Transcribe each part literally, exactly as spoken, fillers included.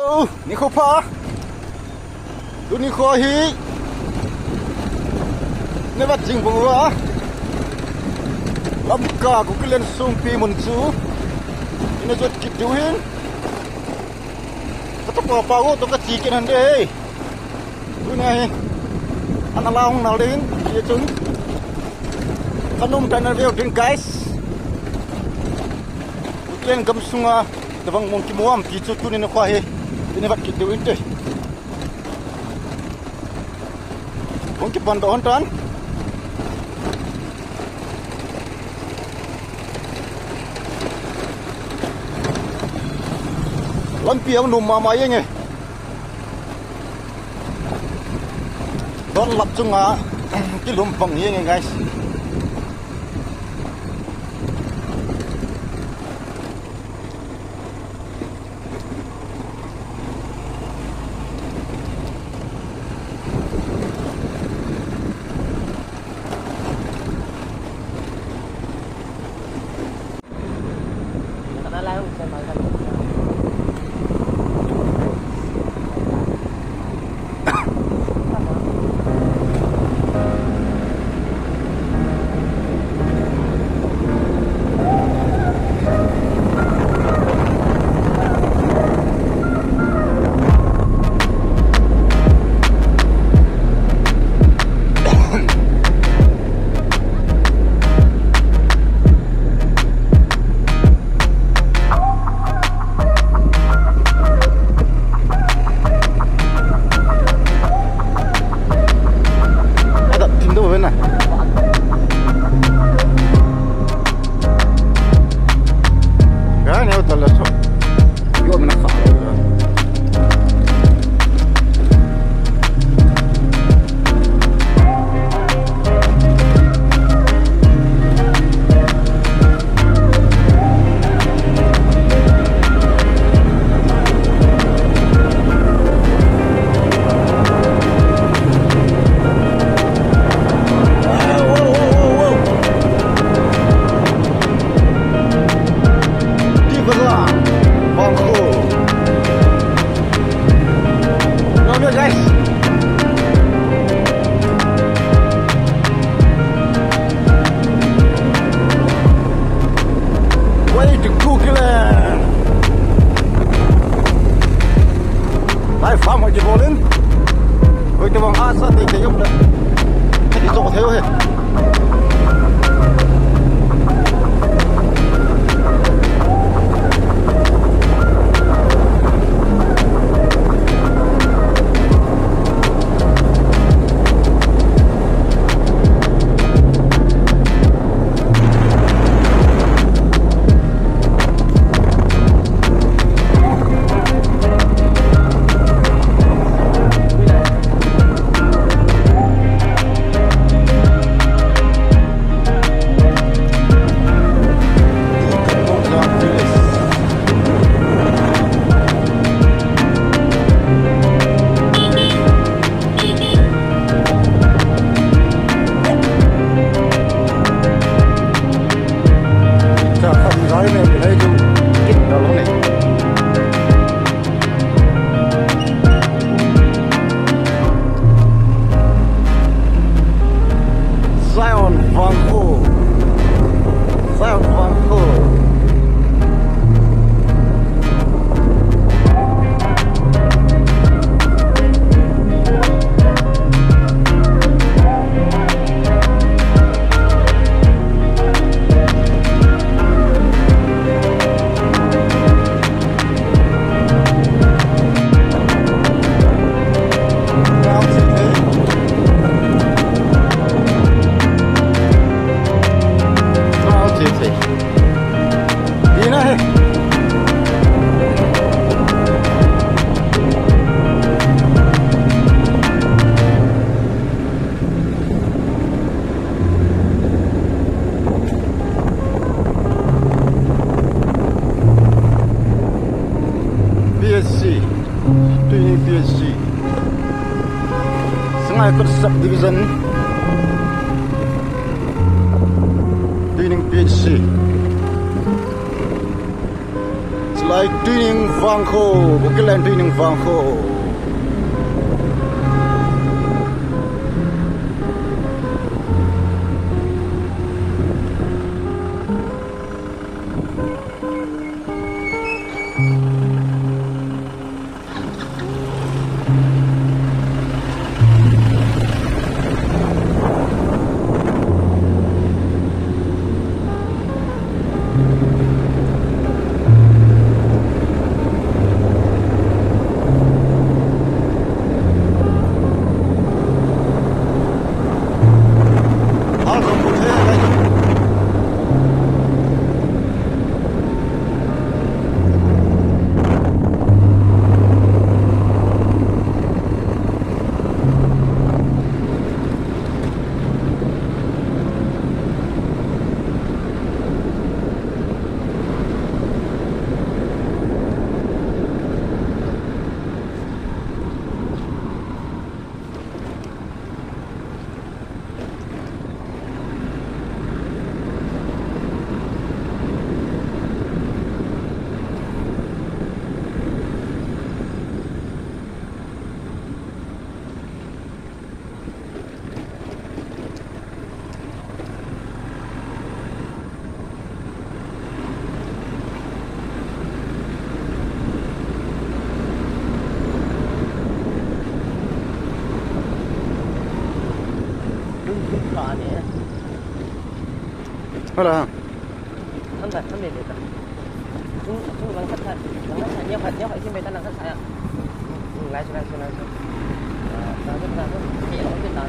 Oh, nikho pha. Tuni kho hi. Nevat jing bang uva. Lamka Kukiland songpi mun chu. Ina jot kit diu hin. Katoh pa pa go to kati ken hande. Tuni hi. Ana la hung nal ding. Ye chun. Kanum tan na view ding, guys. Kukiland gam sunga. Tavang mong kimuam ti chu tuni na kho hi. Ina vat kit diu inte. Hung kipan doh hon tan. Lampi ang num mama jeng e. Don lap chunga kilum pang jeng e, guys. Ada tindo wena. Gani hotel la so. Yo mina fa. Way to Kukiland. Lai farm hoiti bolin. Hoiti bang asa te te yum da. Te to theo he. Zion Vangkho. Zion Vangkho. P S C, Tuining P S C, Sangaikot Subdivision, Tuining P S C. Lai Tuining vangkho, Kukiland Tuining vangkho. Hola. Thăm lại, thăm lại để ta. Chúng, chúng lăng khát khát, lăng khát khát, nhiều khát, nhiều khát, xin về ta lăng khát khát ạ. Ừ, ừ, lái xe, lái xe, lái xe. À, ta rất là rất là phiền, phiền ta.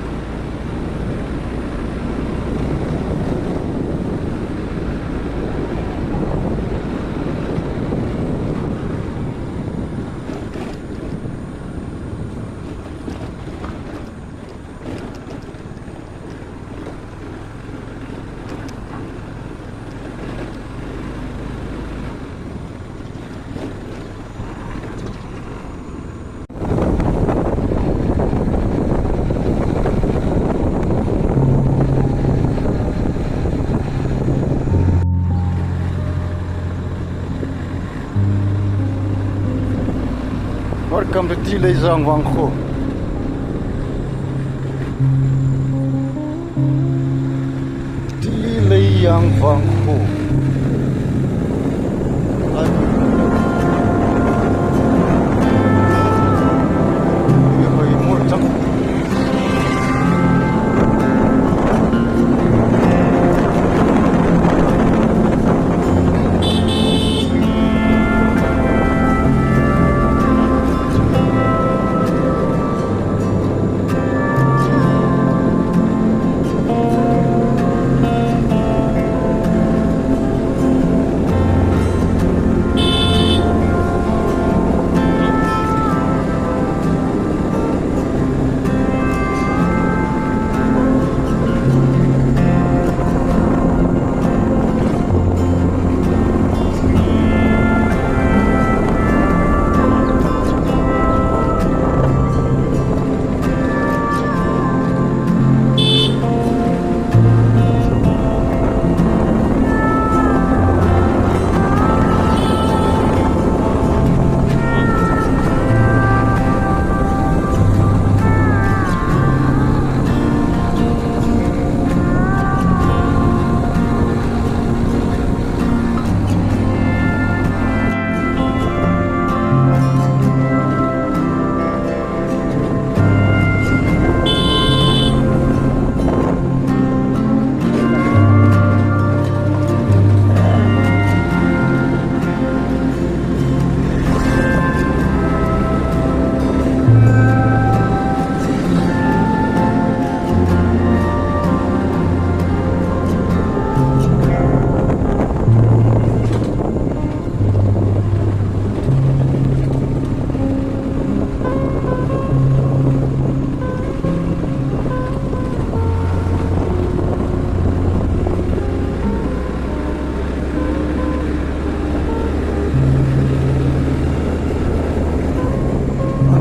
Welcome to Tileijang Vangkho. Tileijang Vangkho.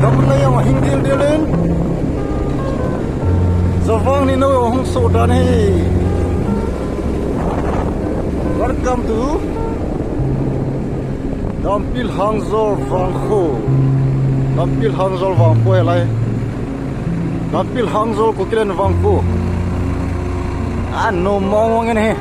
Gamla jong ahing dildel in. Jovang ni nou jong hung soh dan ahi. Welcome to Lampi Lhangjol vangkho. Lampi Lhangjol vangkho hi lai. Lampi Lhangjol Kukiland vangkho. A nom mong mong in ahi.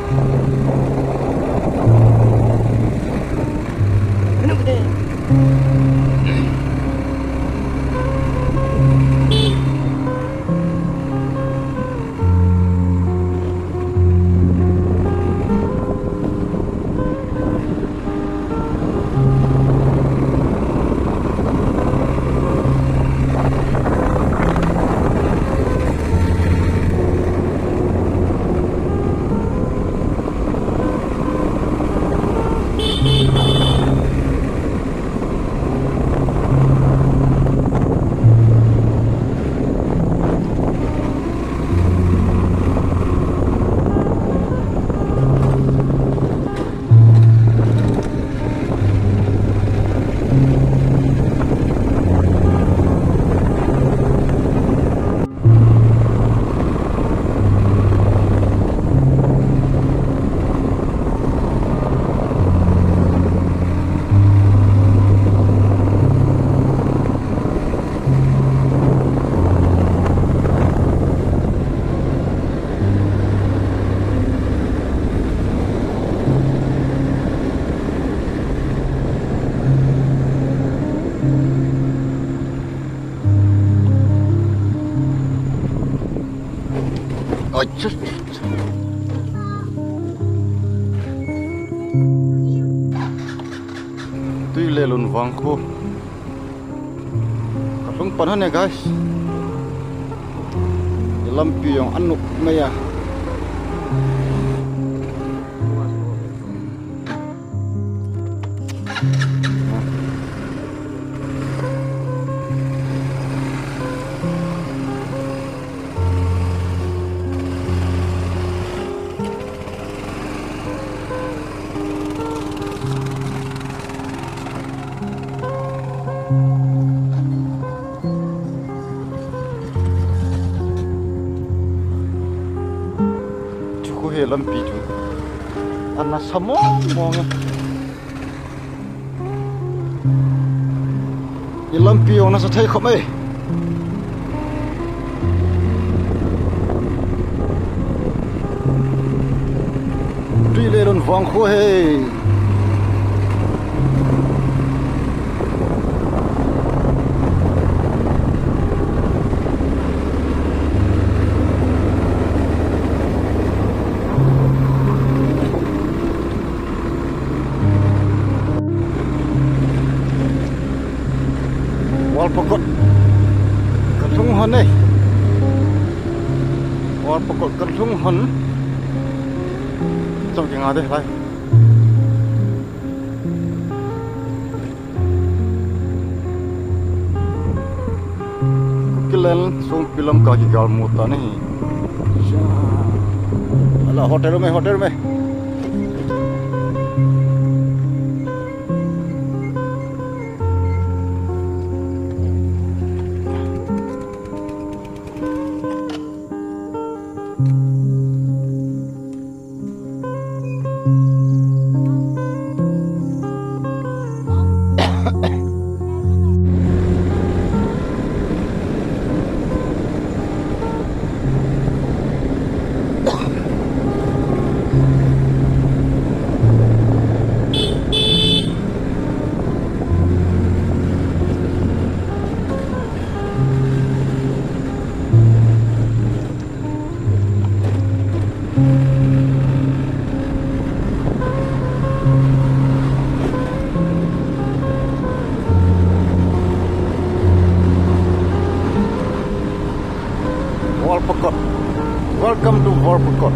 Oi, chut. Tuilelun vangkho. Kalhung pan hon e, guys. Lampi jong anop mai a. Chu khu hi lampi chu. Ana sa mong mong e. I lampi jong nasa thei khop e. Tuilelun vangkho hi. Wal pakot. Kalhung hon e. Wal pakot kalhung hon. Chau ki nga de lai. Kukiland songpi lam kakigal mu tan ahi. Ala hotel room e, hotel room e. Walpakot. Welcome to Walpakot.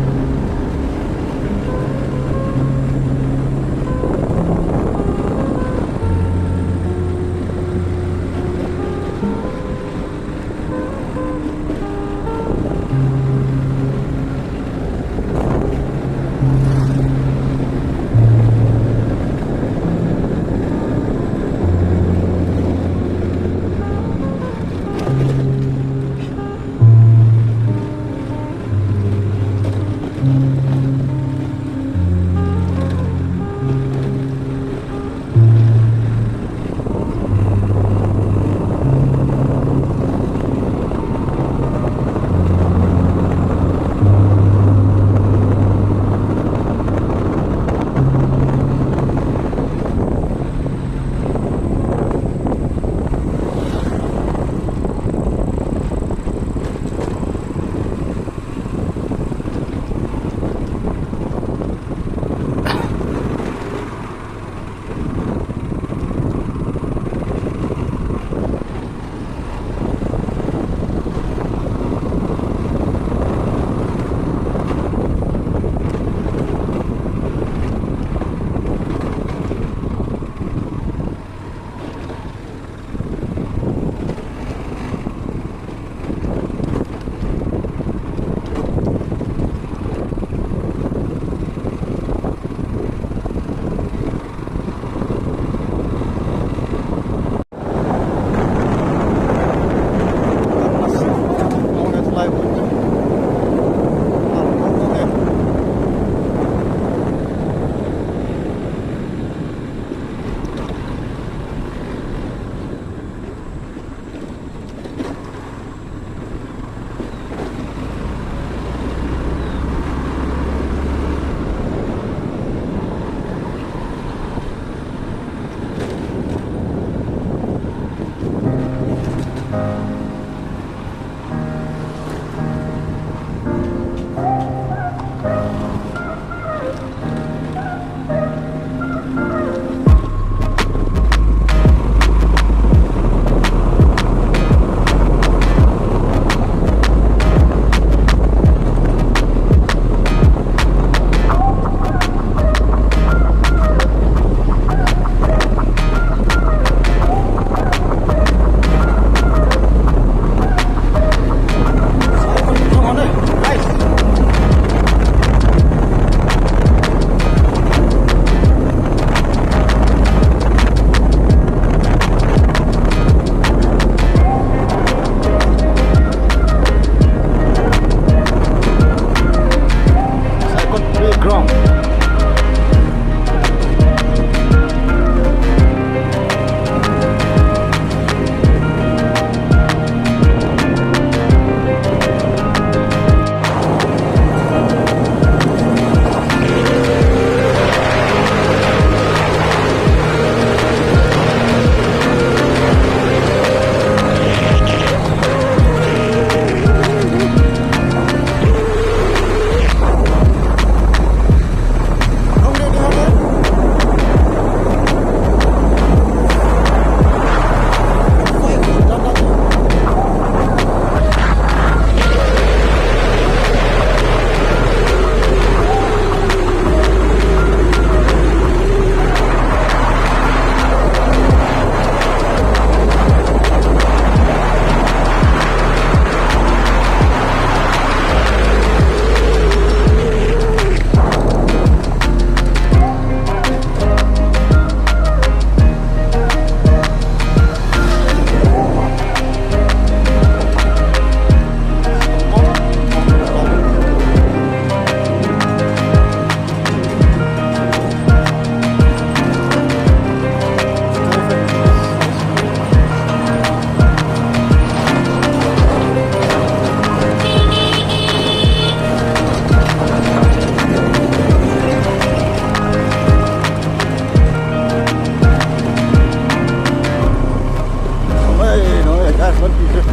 Oi, no, ya, ya, ya.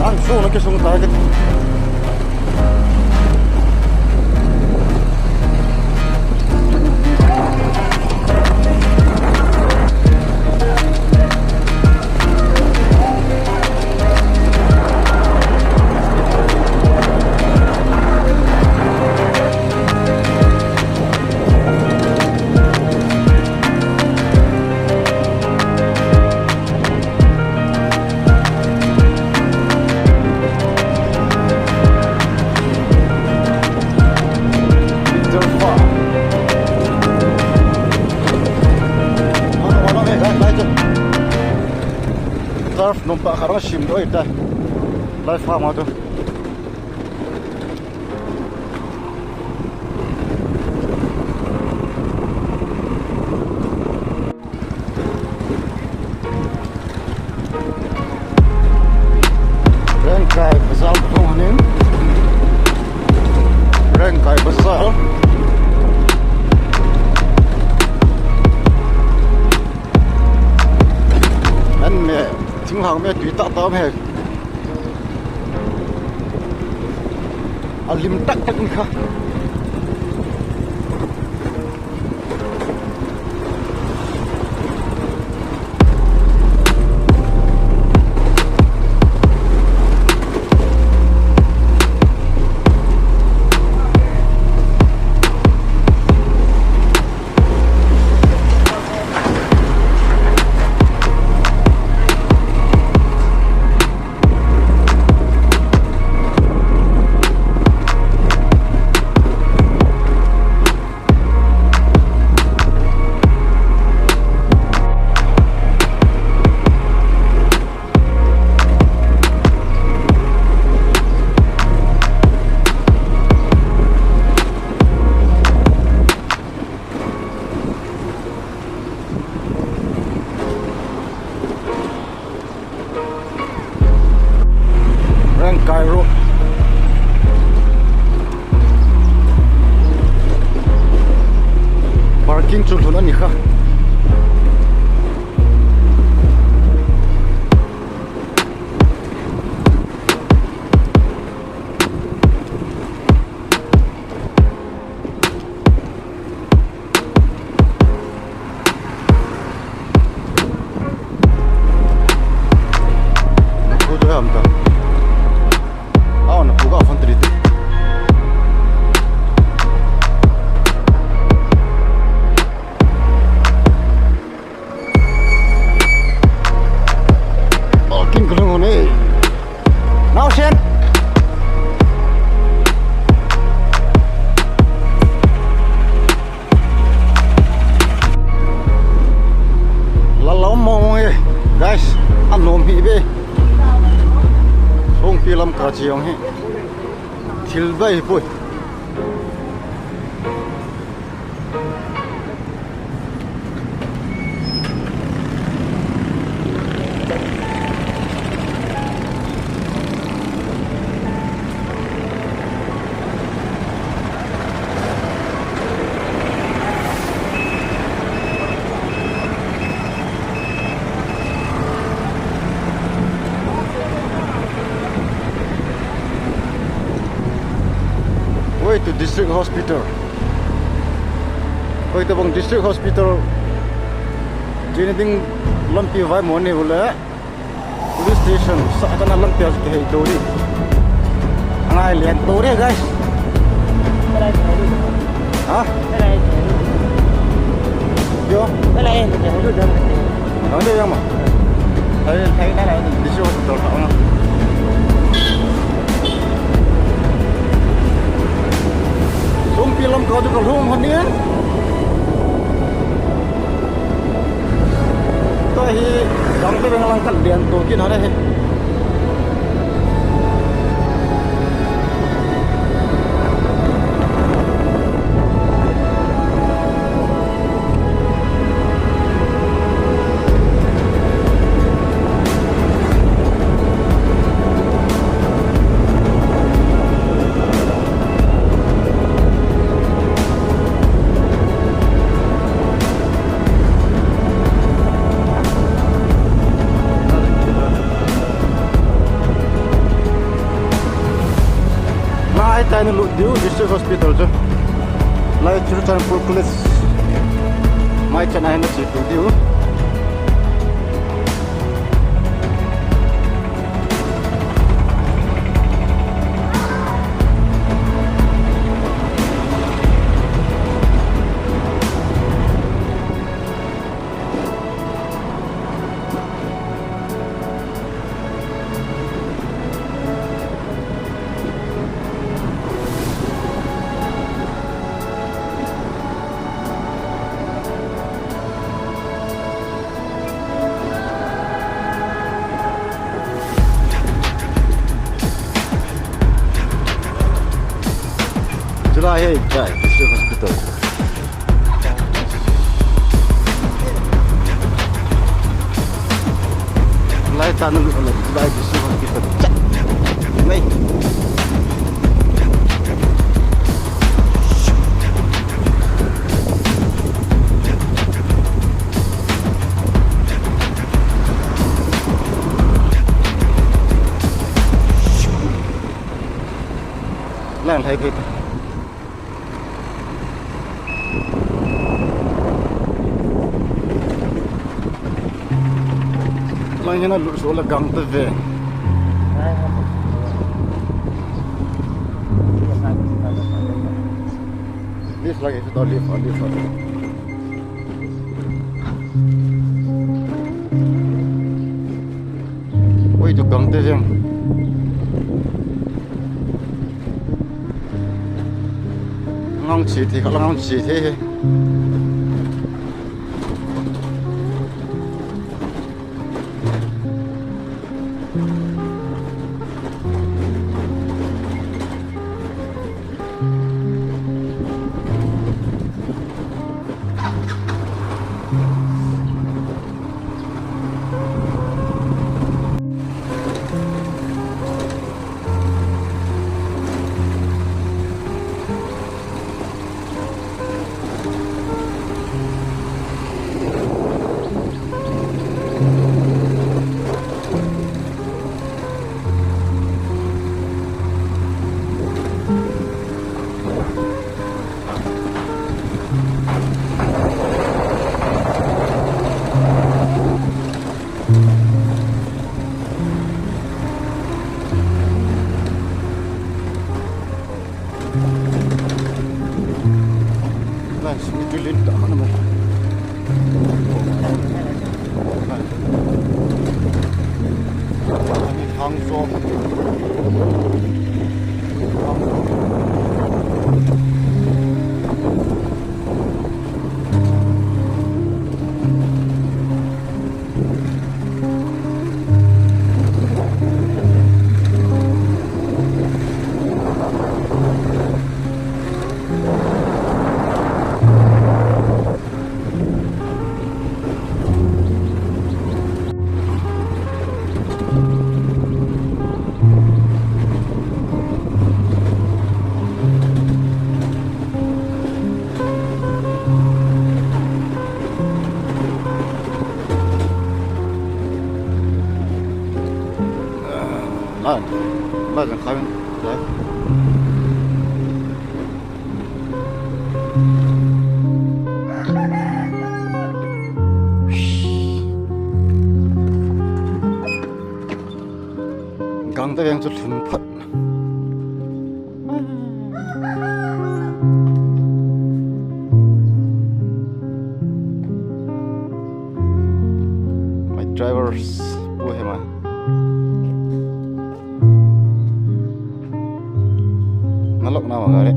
Ang sung na kisung target. Turf nom pa kharang sim doi ta. Live farm atu. Rengkai bazar khong ahin. Rengkai bazar. An me, thinglhang me tui tah tah um e. Alim tak tak ni kha. Rengkai Road. Parking chu lhun ani kha. Kalung ne. Naosen. Lala um mong e, guys, anom hi ve. Songpi lam kache jong hi. Thil bai poi. Way to District Hospital. Hoi tabang District Hospital. Chena ding lampi vai mong ni ule. Police station, sa kana lampi a kihei tou di. Angai lian tou di, guys. Ha? Yo. Ang di yang ma. Thai, Thai na na, di siya hospital ka, ano. Songpi lam ka, di ka lhung hon ni, eh? Tua hi, Gangte veng lang kal lian tou kin hon ahi. Lai tah in lut diu District Hospital chu. Lai Churachandpur College. Mai chan a hin na che tou diu. Chulai hi, chai, District Hospital. Lai tah in lut, lai District Hospital. Chai. Nei. Lang thai thai. Lang hina lut so la Gangte veng. Lift lagi, kita lift, lift. Oi, tu Gangte veng. Ngang chi thi, kala ngang chi thi. Guangzhou. Lan, lan, lan, lan. Gangte veng chu lhun phat. My drivers, pu hema. Nalok na ma gari.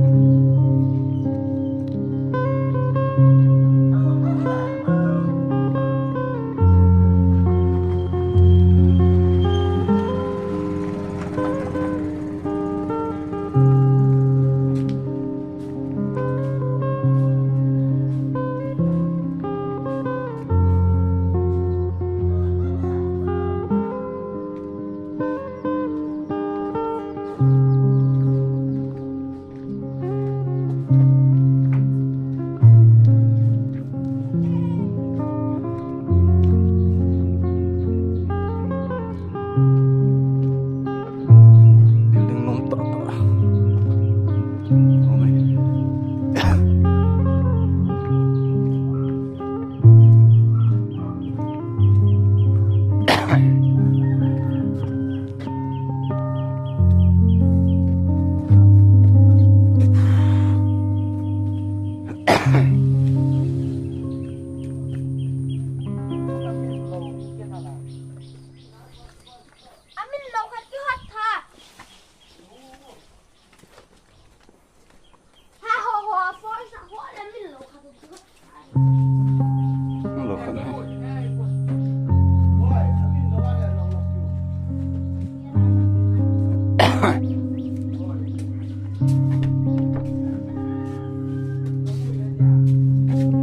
Building lom tah tah.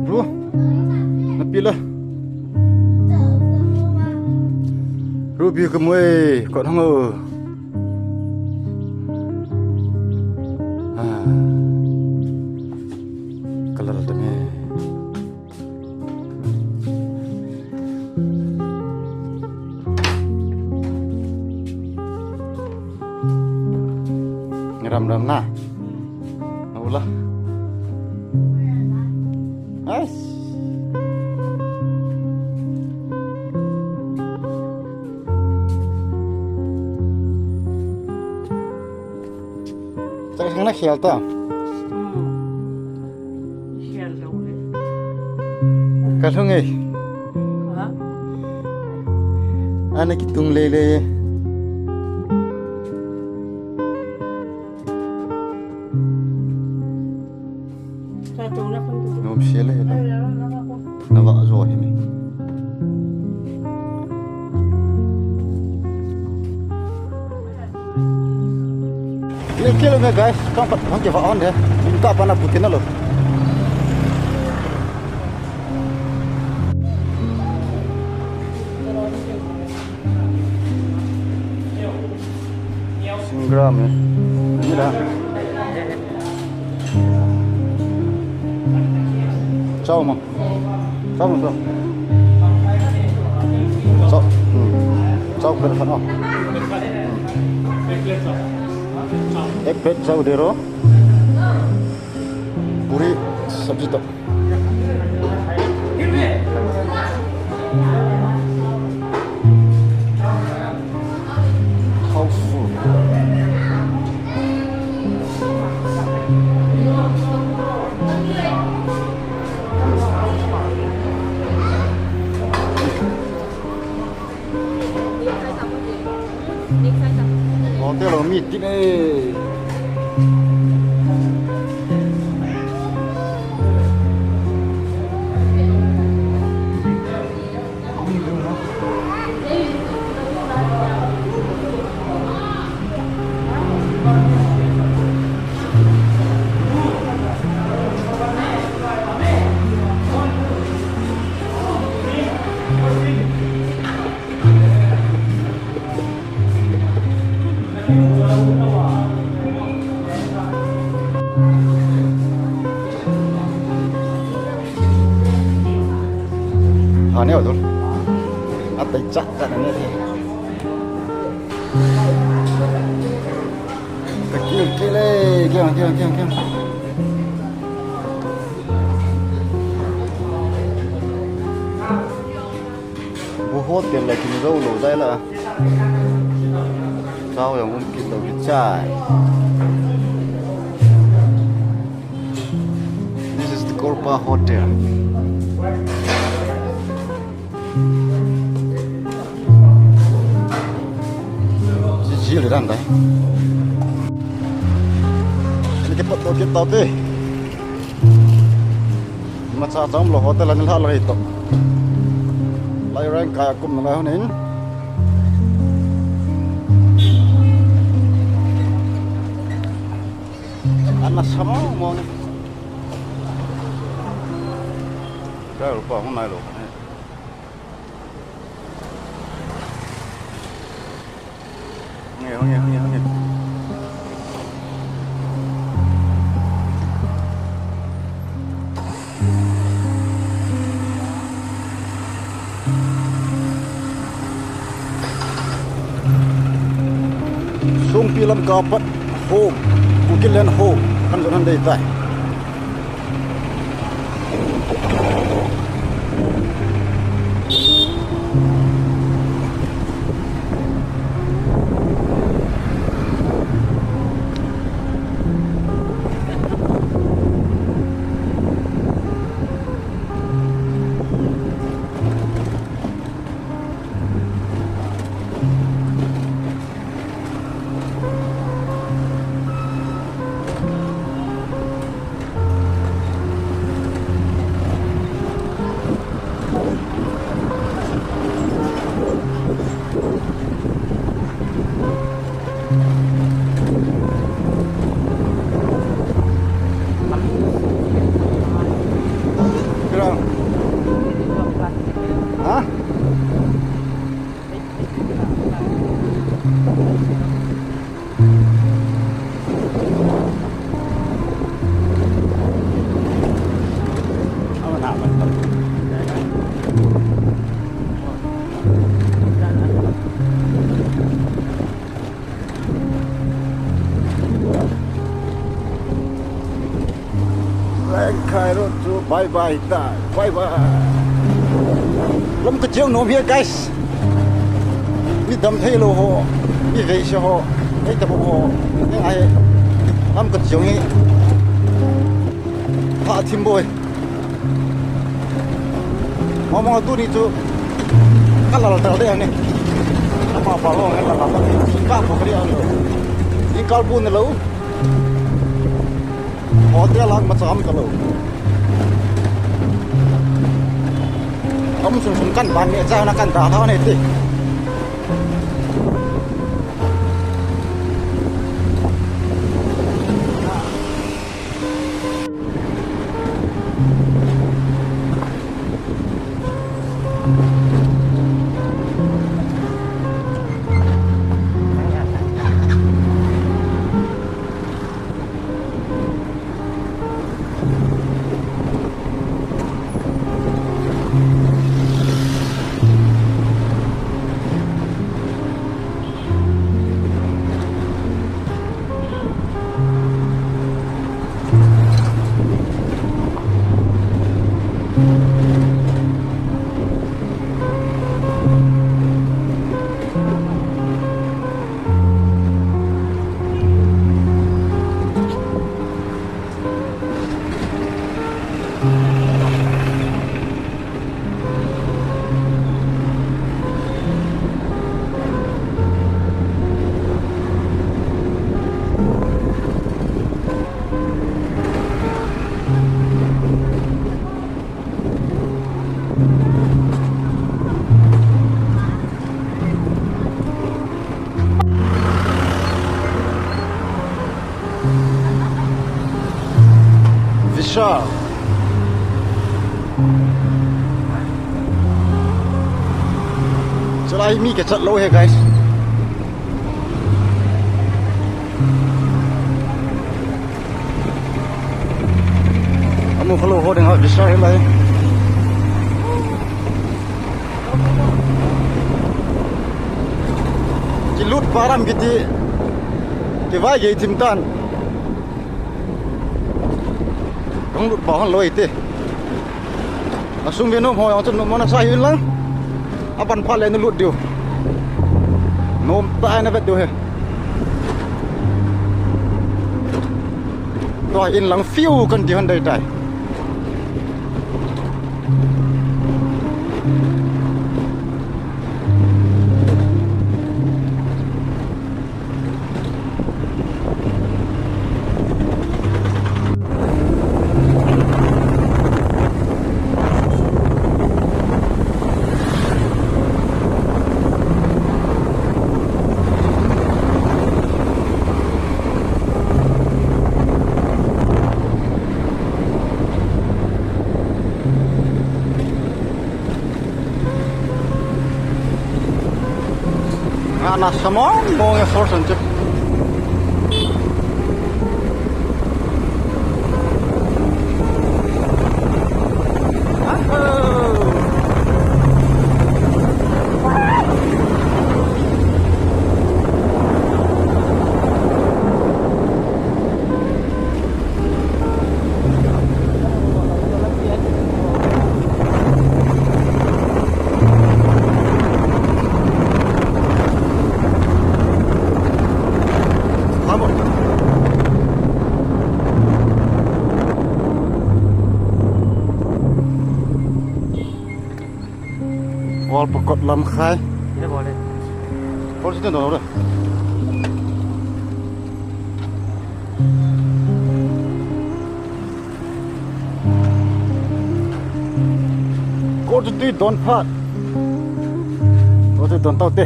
Ru, na pi la. Ruby ka mui, kot hang o. Ah. Ka lal ta me. Ram ram na. Hola. Ais. Chak sang na khel ta. Hmm. Khel lou le. Ka lhung e. Ha? Ana kitung le le. Nom se le la. Na va jo hi ni. Ni kilo me guys, kang pat hang ke va on de. Ni ta pa na putin lo. Singram eh. Ni da. Chau ma. Chau ma chau. Chau. Hmm. Chau kar khan o. Hmm. Ek plate chau de ro. Puri sabji to. Housefull. Hotel lo mi tin e. Ha neo tu. Atai cha cha ne. Ka kil kil e, kil, kil, kil, kil. Bu hotel la kin zo lo zai la. Chao jong um kit lo kit chai. This is the Korpa Hotel. Ji ji le dan dai. Ni ke pat to ke tau te. Macha cham lo hotel ani la lai to. Lai rang ka kum na lai honin. Ana samo mo ni. Ka ru pa hon nai lo. Hung e, hung e, hung e, hung e. Songpi lam ka pat ho, Kukiland ho, kan jon han dei tai. Ha? Lengkai road chu bye bye ta, bye bye. Lam ka cheu nom hi guys. Mi dam thei lo ho, mi vei se ho, ei ta ho. Ei ai. Lam ka cheu hi. Ha thim boi. Mama tu ni chu. Ka lal tal de ni. Mama pa lo ka lal tal. Ka bu kri an lo. Ni kal bu ni lo. Hotel lang macha um talou. Kam sung sung kan ban ni cha na kan da tha ni ti. Cha. Chalai mi kichat lou ahi, guys. Amu khalou ho ding a visa hilai. Kilut pa lam kiti. Kivai gei thim tan. Kong lut pa hon loi te. Asung ve nom ho jong chun nom mona sa hin lang. Apan pha le na lut diu. Nom ta na vet diu ahi. Tua in lang fiu kan ti hon dai tai. Ana samong bong e force an che. Wal pakot lam khai. Kol si ten don re. Kol si tui don phat. Kol si tui don tau te.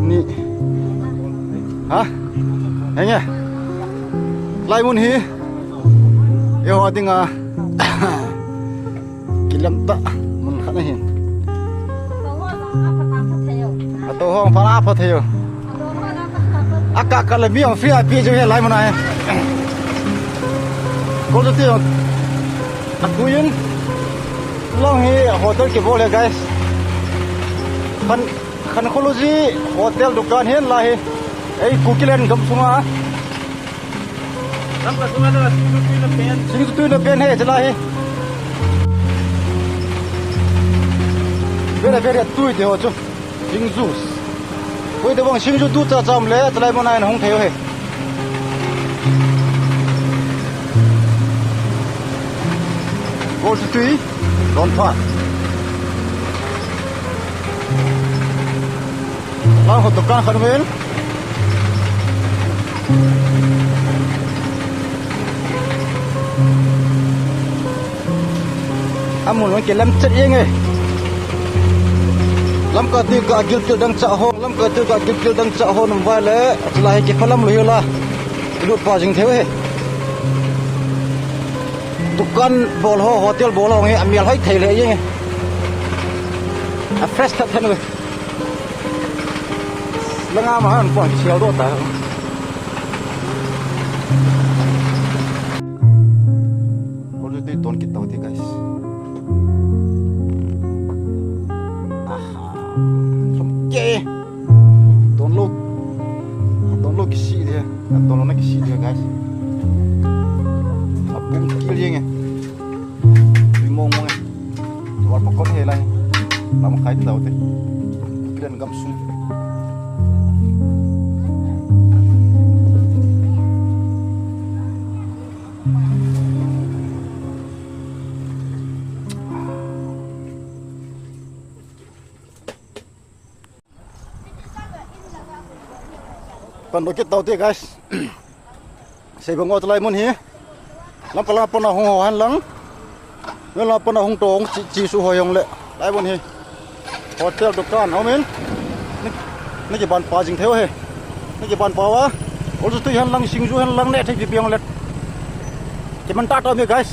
Ni. Ha? Henge. Lai mun hi. Eiho dinga. Kilam ta mun khat ahin. Ato hong pha la pha thei o. Aka ka le mi ong free a pi ju he lai mun a he. Kol si tui ong. Atuin. Long hi hotel kibol e guys. Khan, Khankology hotel dukan hin lai hi. Ei Kukiland gam sunga. Lamka sunga le Singtui le pen. Singtui le pen he chalai hi. Very, very tui te ho chu. Singju. Koi te bang singju tu cha cham le chalai mun a hin hung thei o he. Kol si tui don phat. Lang ho dukan khat vel. Amun ong kilam chet jeng e. Lamka tui ka gilkel dang cha ho, Lamka tui ka gilkel dang cha ho nom vai le, chalai hi kiphalam lou hi la. Lut pa jing thei o he. Dukan bol ho, hotel bol ho nge, amel hoi thei le jeng e. A fresh that that o. Langa ma han pon sial do ta. Kol si tui don kit tau te guys. Aha. Som ke. Don lou. Don lou kisi dia. Don lou na kisi dia guys. Abung kil jeng e. Tui mong mong e. Wal pakot he lai. Lam khai tau te. Plan gam sung. Pan do kit tau te guys. Sei bang o chalai mun hi. Lamka lang pan a hung ho hen lang. Lamka lang pan a hung to hung chi, chi su ho jong le. Lai mun hi. Hotel dukan ho min. Ni, ni kiban pa jing thei o he. Ni kiban pa va. Kol si tui hen lang singju hen lang ne thei pi pi jong le. Kiman tah tah me, guys.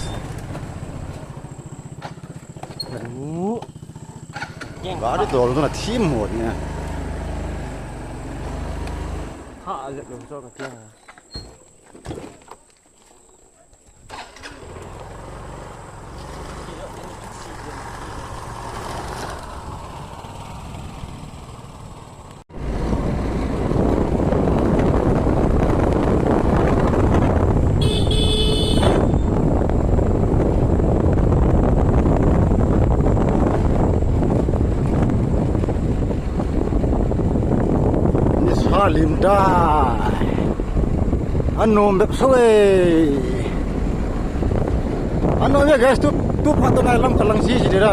Gari dol dona thim mo nia. Ha, a lep lo cho ka tia. Nisa lim tai. Anom bep so e. Anom e, guys, tu, tu phat to nai lam ka lang si si de ra.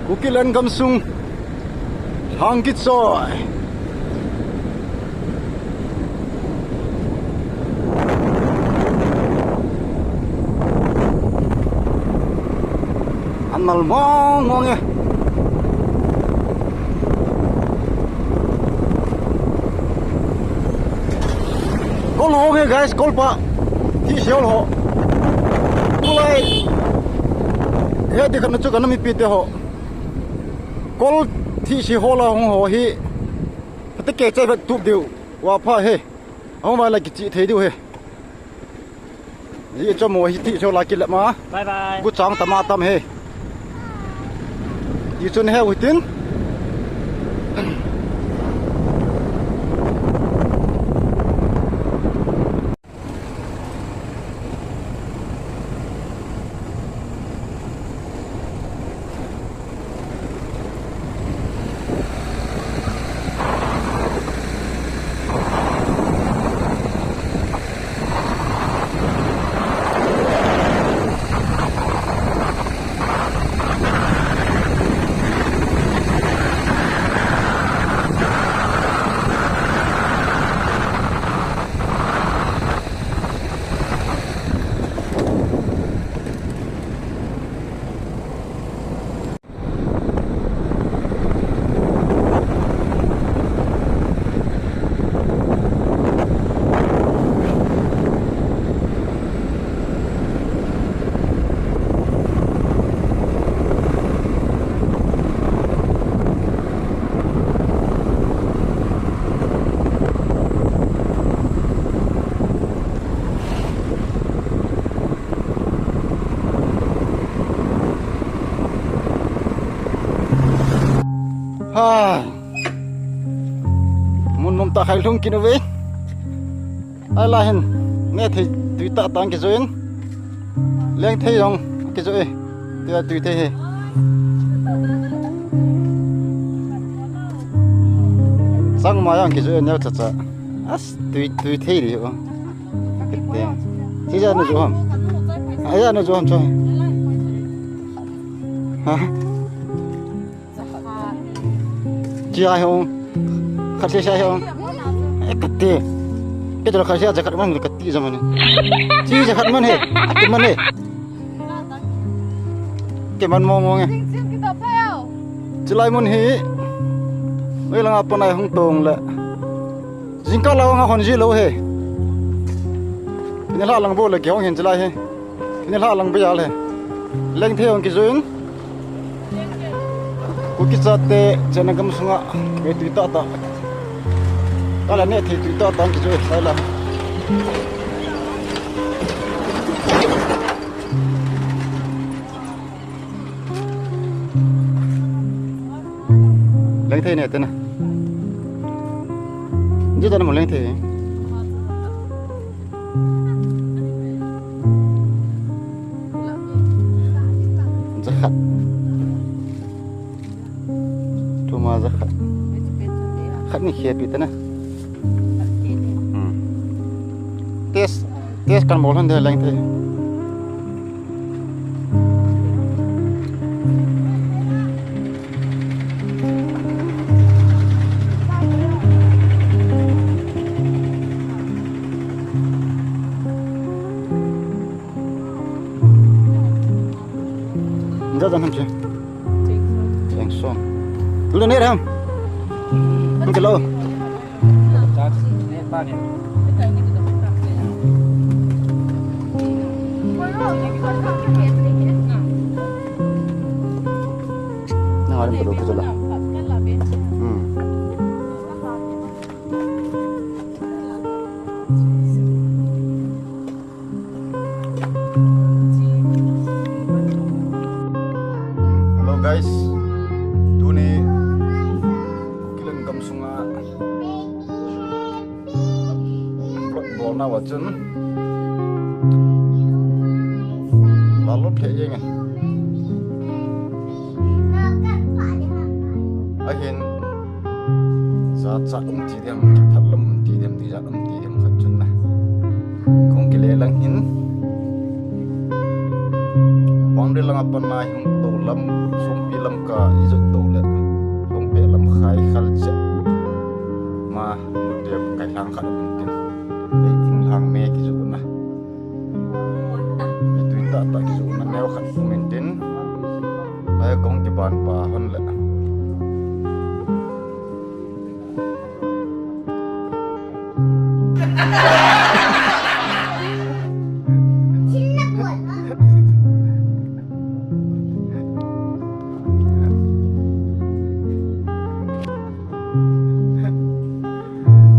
Kukiland gamsung lhang kichoi. An mal mong mong e. Kol hong e, guys, kol pa. Thihse hol ho. Kulai. He, dikhat na chu kana mipi te ho. Kol thihse hol a hung ho hi. Phatecha chai vet tup diu. Wa pha he. Ahung vai la kichi thei diu he. Ji chomo hi thihse hol a kilep ma. Bye bye. Gu chang tama tam he. Ti chun he u tin. Ha. Mun nom tah khai lhung kit uve. Ai la hin. Nethei tui tah tah kijoh in. Lengthei jong kijoh e. Tia tui thei he. Changma jong kijoh e neo cha cha. As tui, tui thei di o. Kete. Chi ja nu jo ham. Ai ja nu jo ham cho. Ha. Chi a hong. Khat se sa hong. E kate. Ke to khat se ja khat man kati ja man. Chi ja khat man he. Ati man he. Ke man mong mong e. Chilai mun hi. Noi langa panai hung tong le. Jingkah langa hon ji lou he. Ni la lang bo le ke hong hin chilai he. Ni la lang bo ya le. Lengthei hong kijoh in. Kuki chate chena gamsunga ve tui tah tah. Kala nethei tui tah tah kijoh e sai la. Lengthei ne tena. Ji tena mo lengthei. Jakhat. Thuma jakhat. Khat ni khe pi tena. Hmm. Test, test kan bol han de lengthei. Jan ham chi. Cheng song. Lu ne ram. Ham ke lo. Nang arim ke lo ke la. Hmm. Hello guys, tuni Kukiland gamsunga vlog bolna uva chun lalo phe jeng e. Ahin jachat um ti dem, kiphat lam um ti dem, tijat um ti dem khat chun na. Kong kile lang hin boundary lang apat na hung to lam, songpi lam ka ijot to le, songpe lam khai khal che. Ma, mu te kai lang khat um tin. Ei thing lang me kijo na. Ei tuin ta ta kijo na neo khat um tin. Ai kong kiban pa hon le.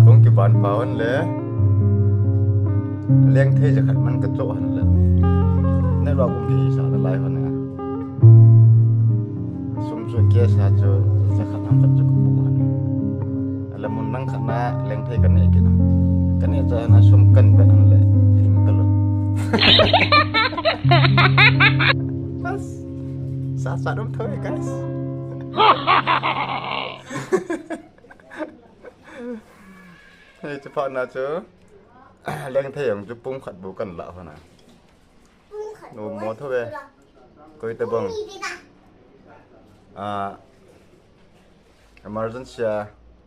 Kong kiban pa hon le. Leng thei jakhat man ka cho hon le. Network um ki sa la lai hon nga. Sum chu ke sa chu jakhat ham khat chu ka pu hon. Ala mun nang khat na leng thei ka ne ki na. Ka ne cha na sum kan ben hon le. Hing ka lo. Bas. Sa sa dum thoi guys. Hei, chu phat na chu. Leng thei jong chu pum khat bu kan la hon a. No mo tho ve. Koi te bang. Ah, emergency a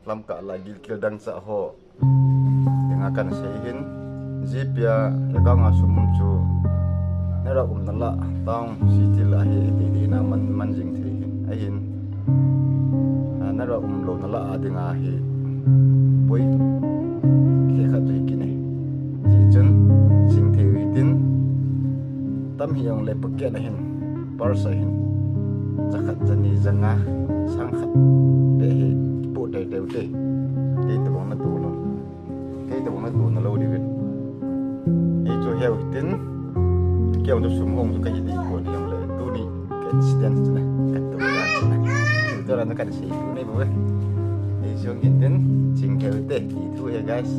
lam ka la gilkel dang cha ho. Tenga kan sei hin. Jipia le ka nga sum chu. Network um na la town city la hi ti ti na man man jing thei hin. Ahin. Ah, network um lo na la a dinga hi. Poi. Khe khat chu hi kine. Ji chun sing thei ui tin. Tam hi jong le pocket a hin. Purse a hin. Jakhat jani janga sang khat. Pe hi po tei tei te. Kei te bang na tu lo. Kei te bang na tu na lo di vet. Ei chu heu tin. Kei jong chu sum hong chu ka hi di ko ni jong le. Tuni ka incident chu na. Ka tu na chu na. Tu ra na ka sei tu ni bo ve. Ei chu hin tin. Sing heu te. Ti tu he guys.